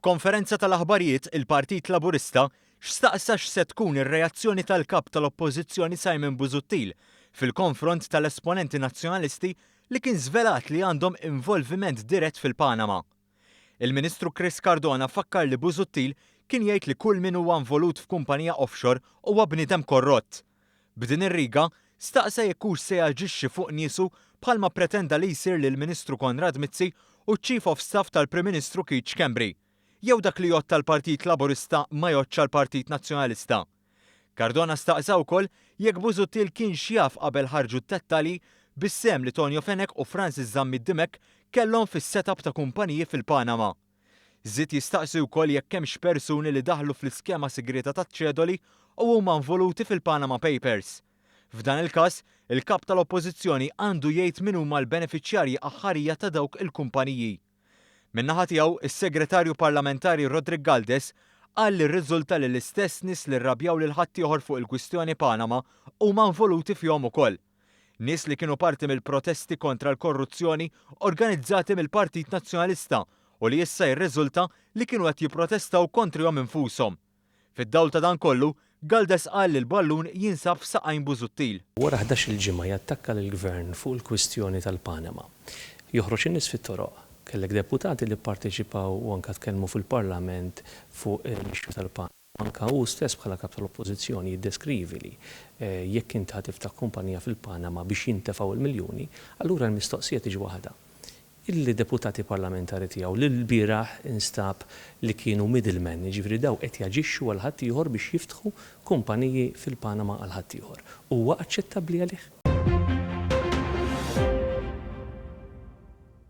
F'konferenza tal-aħbarijiet, il-Partit Laburista x'staqsa x'se tkun ir-reazzjoni tal-Kap tal-Oppożizzjoni Simon Busuttil fil-konfront tal-esponenti Nazzjonalisti li kien żvelat li għandhom involviment dirett fil-Panama. Il-Ministru Chris Cardona fakkar li Busuttil kien jgħid li kull min huwa involut f'kumpanija offshore huwa bniedem korrott. B'din ir-riga, staqsa jekk hux se jaġixxi fuq niesu bħalma ppretenda li jsir lill-Ministru Konrad Mizzi u ċ-Chief of Staff tal-Prim Ministru Keith Schembri. Jew dak li jgħodd għall-Partit Laburista ma jgħoddx għall-Partit Nazzjonalista. Cardona staqsa wkoll jekk Busuttil kienx jaf qabel ħarġu d-dettalji bis-sehem li Tonio Fenech u Francis Zammit Dimech kellhom fis-set-up ta' kumpaniji fil-Panama. Żied jistaqsi wkoll jekk hemmx persuni li daħlu fl-iskema sigrieta taċ-ċedoli u huma involuti fil-Panama Papers. F'dan il-każ, il-Kap tal-Oppożizzjoni għandu jgħid min huma l-benefiċjarji aħħarija ta' dawk il-kumpaniji. Min-naħa tiegħu, is-Segretarju Parlamentari Roderick Galdes qal li rriżulta li l-istess nies li rrabjaw lil ħaddieħor fuq il-kwistjoni Panama huma involuti fihom ukoll. Nies li kienu parti mill-protesti kontra l-korruzzjoni organizzati mill-Partit Nazzjonalista u li issa jirriżulta li kienu qed jipprotestaw kontrihom infushom. Fid-dawl ta' dan kollu, Galdes qal li l-ballun jinsab f'saqajn Busuttil. Wara 11-il ġimgħa jattakka lill-Gvern fuq il-kwistjoni tal-Panama. Joħroġ in-nies fit-toroq. Kellek deputati li pparteċipaw u anke tkellmu fil-Parlament fuq l-issue tal-Panama. Anke hu stess bħala Kap tal-Oppożizzjoni jiddeskrivi li jekk int ħa tiftaħ kumpanija fil-Panama biex jintefgħu l-miljuni, allura l-mistoqsija tiġi waħda. Il-deputati parlamentari tiegħu li lbieraħ instab li kienu middlemen, jiġifieri dawn qed jaġixxu għal ħaddieħor biex jiftħu kumpaniji fil-Panama għal ħaddieħor. Huwa aċċettabbli għalih?